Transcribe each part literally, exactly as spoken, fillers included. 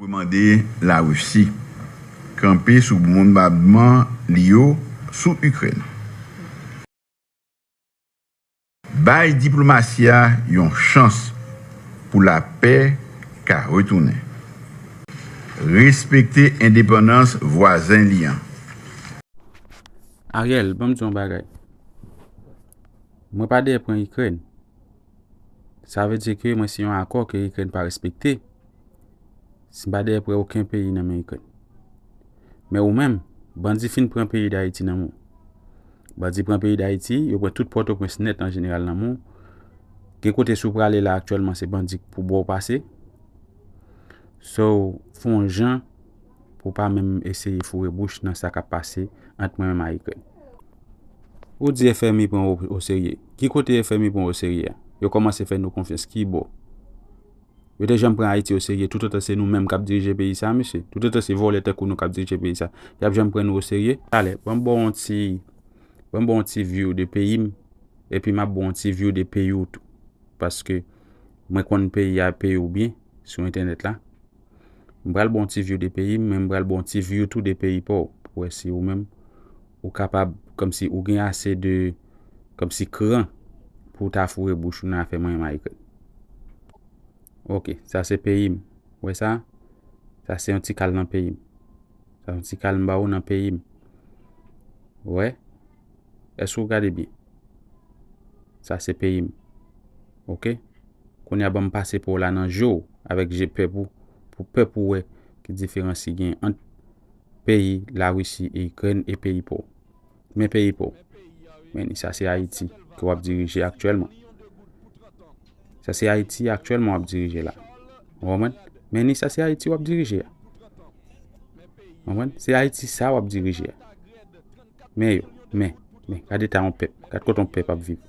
Reprimande Larisi kanpe sou bonbadman li yo sou Ikrèn. Bay diplomasi a yon chans pou lapè ka retounen. Respekte endepandans vwazen li an. Ariel, ban m di yon bagay. Mwen pa dèyè pran Ikrèn. Sa vle di ke mwen se yon akò ke Ikrèn pa respekte. Si m pa dèyè pran okenn peyi nan men Ikrèn. Men ou menm, bandi fin pran peyi Dayiti nan men w. Bandi pran peyi Dayiti, yo pran tout Pòtoprens nèt an jeneral nan men w. Gen kote si w prale la aktyèlman se bandi pou ba w pase. So, fè yon jan pou w pa menm eseye foure bouch nan sa k ap pase ant mwen menm a Ikrèn. Ou di F M I pran w oserye. Ki kote F M I pran w oserye a? Yo kòmanse fè nou konfyans ki bò? Yo te janm pran Ayiti oserye toutotan se nou menm k ap dirije peyi sa, mesye. Toutotan se vòlè tankou nou k ap dirije peyi sa, y ap janm pran nou oserye? Talè, ban m ba w yon ti, ban m ba w yon ti view de peyi m, epi m ap ba w yon ti view de peyi w tou. Paske mwen konn peyi a, peyi w byen sou entènèt la. M pral ba w yon ti view de peyi m, men m pral ba w yon ti view tou de peyi pa w, pou wè si ou menm ou kapab, kòmsi ou gen ase de, kòmsi kran pou w ta foure bouch ou nan afè mwen menm a Ikrèn. Ok, sa se peyi m. Ou wè sa? Sa se yon ti kal nan peyi m. Sa yon ti kal m ba ou nan peyi m. Ou wè? Èske w gade byen? Sa se peyi m. Ok? Kounye a ban m pase pa w la nan je w avèk je pèp ou, pou pèp ou wè ki diferans ki gen ant peyi Larisi e Ikrèn e peyi pa w. Men peyi pa w. Men ni sa se Ayiti ke w ap dirije aktyèlman. Sa se Ayiti aktyèlman w ap dirije la. Ou konprann? Men ni sa se Ayiti w ap dirije a. Ou konprann? Se Ayiti sa w ap dirije a. Men yo, men, men, gade eta yon pèp, gade kote yon pèp ap viv.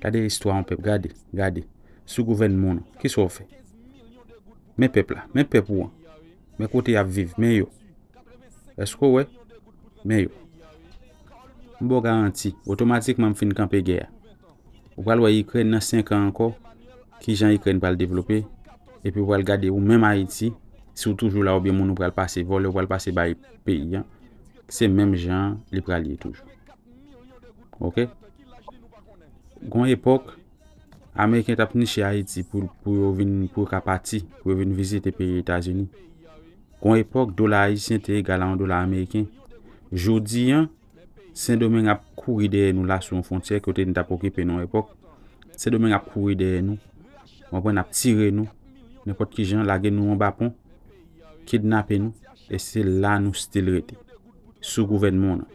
Gade istwa yon pèp, gade, gade. Sou gouvènman w, kisa w fè? Men pèp la, men pèp ou an. Men kote y ap viv, men yo. Èske w wè? Men yo. M ba w garanti, otomatikman m fin kanpe gè a. Ou pral wè Ikrèn nan senk an ankò, kijan Ikrèn pral devlope, epi ou pral gade ou menm Ayiti, si w toujou la oubyen moun ou pral pase vòlè, ou pral pase bay peyi an, se menm jan an li pral ye toujou. Ok? Gon epòk, Ameriken t ap niche Ayiti pou, pou yo vin, pou yo ka pati, pou yo vin vizite peyi Etazini. Gon epòk, dola ayisyen te egal a yon dola ameriken. Jodi an, Sendomeng ap kouri dèyè nou la sou yon fwontyè kote n t ap okipe nan yon epòk. Sendomeng ap kouri dèyè nou. Ou konprann, ap tire nou. Nenpòt ki jan, lage nou anba pon. Kidnape nou. E se la nou still rete. Sou gouvènman w nan.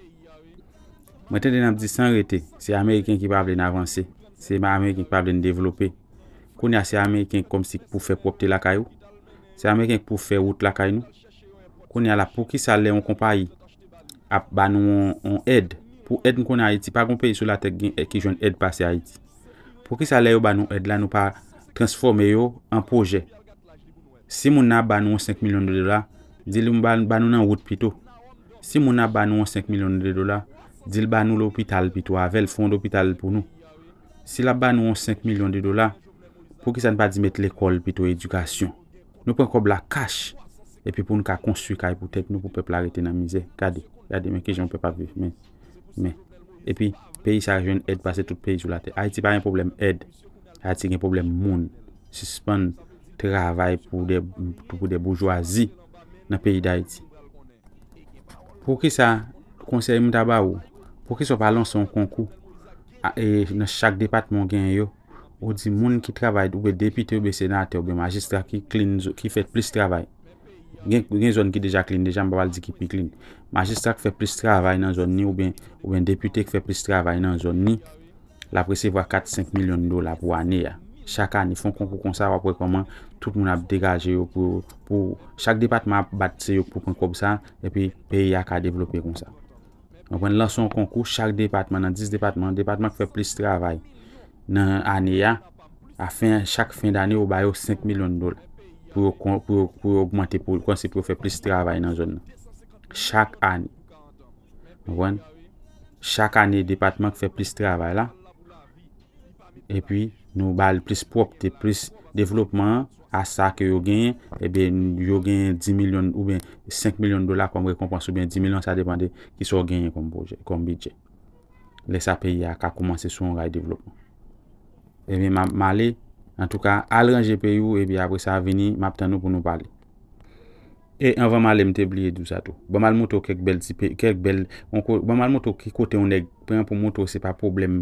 Mwen tande n ap di san rete. Se Ameriken ki pa vle n avanse. Se Ameriken ki pa vle n devlope. Kounye a se Ameriken kòmsi k pou fè pwòpte lakay ou. Se Ameriken k pou fè wout lakay nou. Kounye a la, poukisa lè yon konpayi ap ba nou yon, yon èd, pou èd m konnen Ayiti, pa gon peyi sou latè ki gen, ki jwenn èd pase Ayiti. Poukisa lè yo ba nou èd la, nou pa transfòme yo an pwojè? Si moun nan ap ba nou yon senk milyon de dola, di l ba, ba nou nan wout pito. Si moun nan ap ba nou yon senk milyon de dola, di l ba nou lopital pito avè l, fè yon lopital pou nou. Si l ap ba nou yon senk milyon de dola, poukisa n pa di met lekòl pito, edikasyon? Nou pran kòb la kach, epi pou n ka konstwi kay pou tèt nou, pou pèp la rete nan mizè. Gade, gade, men kijan yon pèp ap viv, men, men. Epi, peyi sa a jwenn èd pase tout peyi sou latè. Ayiti pa gen pwoblèm èd. Ayiti gen pwoblèm moun. Sispann travay pou de, pou de boujwazi nan peyi Dayiti. Poukisa, konsèy m ta ba ou, poukisa w pa lanse yon konkou a, e, nan chak depatman w genyen yo, ou di moun ki travay, oubyen depite, oubyen senatè, oubyen majistra ki clean, ki fè plis travay. Gen, gen zòn ki deja clean, deja m pa pral di ki pi clean. Majistra k fè plis travay nan zòn ni, oubyen, oubyen depite k fè plis travay nan zòn ni, l ap resevwa kat, senk milyon dola pou ane a. Chak ane, fè yon konkou konsa, w ap wè kòman tout moun ap degaje yo pou, pou chak depatman ap bat se yo pou pran kòb sa, epi peyi a ka devlope konsa. Ou konprann, lanse yon konkou, chak depatman, nan dis depatman, depatman k fè plis travay nan ane a, a fen, chak fen dane, ou ba yo senk milyon dola pou yo kon-, pou yo, pou yo ogmante, pou, kòmsi pou yo fè plis travay nan zòn nan. Chak ane. Ou konprann? Chak ane, depatman k fè plis travay la, epi nou ba l plis pwòpte, plis, devlopman an, a sa ke yo genyen, ebyen, yo genyen dis milyon oubyen senk milyon dola kòm rekonpans, oubyen dis milyon, sa depann de kisa w genyen kòm pwojè, kòm bidjè. Lè sa, peyi a ka kòmanse sou yon ray devlopman. Ebyen, m ap, m ale. Antouka, al ranje peyi w, epi apre sa, vini, m ap tann ou pou nou pale. E anvan m ale, m te bliye di w sa tou. Ban m al montre w kèk bèl ti pe-, kèk bèl, yon ko-, ban m al montre w ki kote yon nèg pran pou montre w se pa pwoblèm,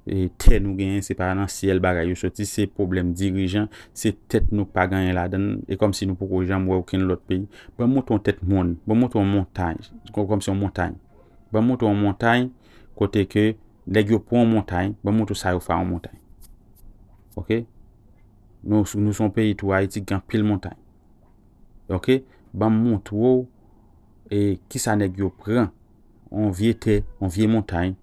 e, tè nou genyen, se pa nan syèl bagay yo soti, se pwoblèm dirijan, se tèt nou k pa genyen ladan l, e kòmsi nou poko janm wè okenn lòt peyi. Ban m montre w yon tèt mòn, ban m montre w yon montay, kò-, kòmsi yon montay. Ban m montre w yon montay kote ke nèg yo pran yon montay, ban m montre w sa yo fè a yon montay. Oke? Nou, nou se yon peyi tou, Ayiti gen anpil montay. Oke? Ban m montre w, e, kisa nèg yo pran. Yon vye tè, yon vye montay,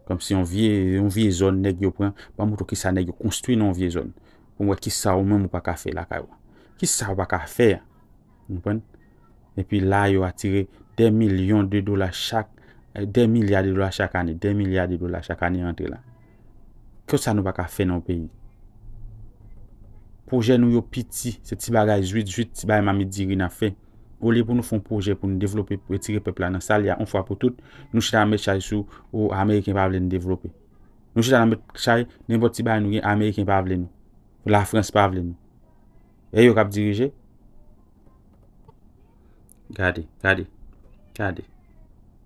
kòmsi yon vye, yon vye zòn nèg yo pran. Ban m montre w kisa nèg yo konstwi nan yon vye zòn. Pou m wè kisa ou menm ou pa ka fè lakay ou. Kisa ou pa ka fè a? Ou konprann? Epi la, yo atire dè milyon de dola chak, eh, dè milya de dola chak ane, dè milya de dola chak ane rantre la. Kisa nou pa ka fè nan yon peyi? Pwojè nou yo piti, se ti bagay zwit zwit, ti bagay mamit diri n ap fè. Olye pou nou fè yon pwojè pou nou devlope, retire pèp la nan sa l ye a, yon fwa pou tout, nou chita met chay sou, o, Ameriken pa vle nou devlope. Nou chita nan met chay, nenpòt ti bagay nou gen, Ameriken pa vle nou. Lafrans pa vle nou. E yo k ap dirije? Gade, gade, gade.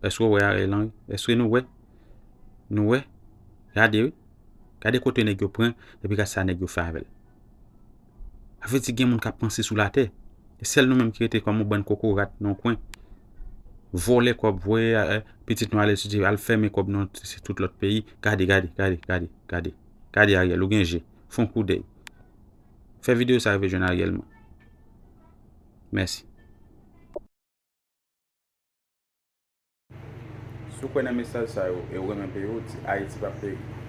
Èske w wè Ariel Henry? Èske nou wè? Nou wè? Gade, wi. Gade kote nèg yo pran, epi gade sa nèg yo fè avè l. Sa vle di gen moun k ap panse sou latè. E sèl nou menm ki rete kòm yon bann kokorat nan yon kwen. Vòlè kòb, voye, eh, pitit nou al etidye, al fèmen kòb nan se tout lòt peyi. Gade, gade, gade, gade, gade. Gade Ariel, ou gen je. Fè yon koudèy. Fè videyo sa rive jwenn Ariel mwen. Mèsi. Si w kwè nan mesaj sa yo e w renmen peyi w, di Ayiti p ap peri.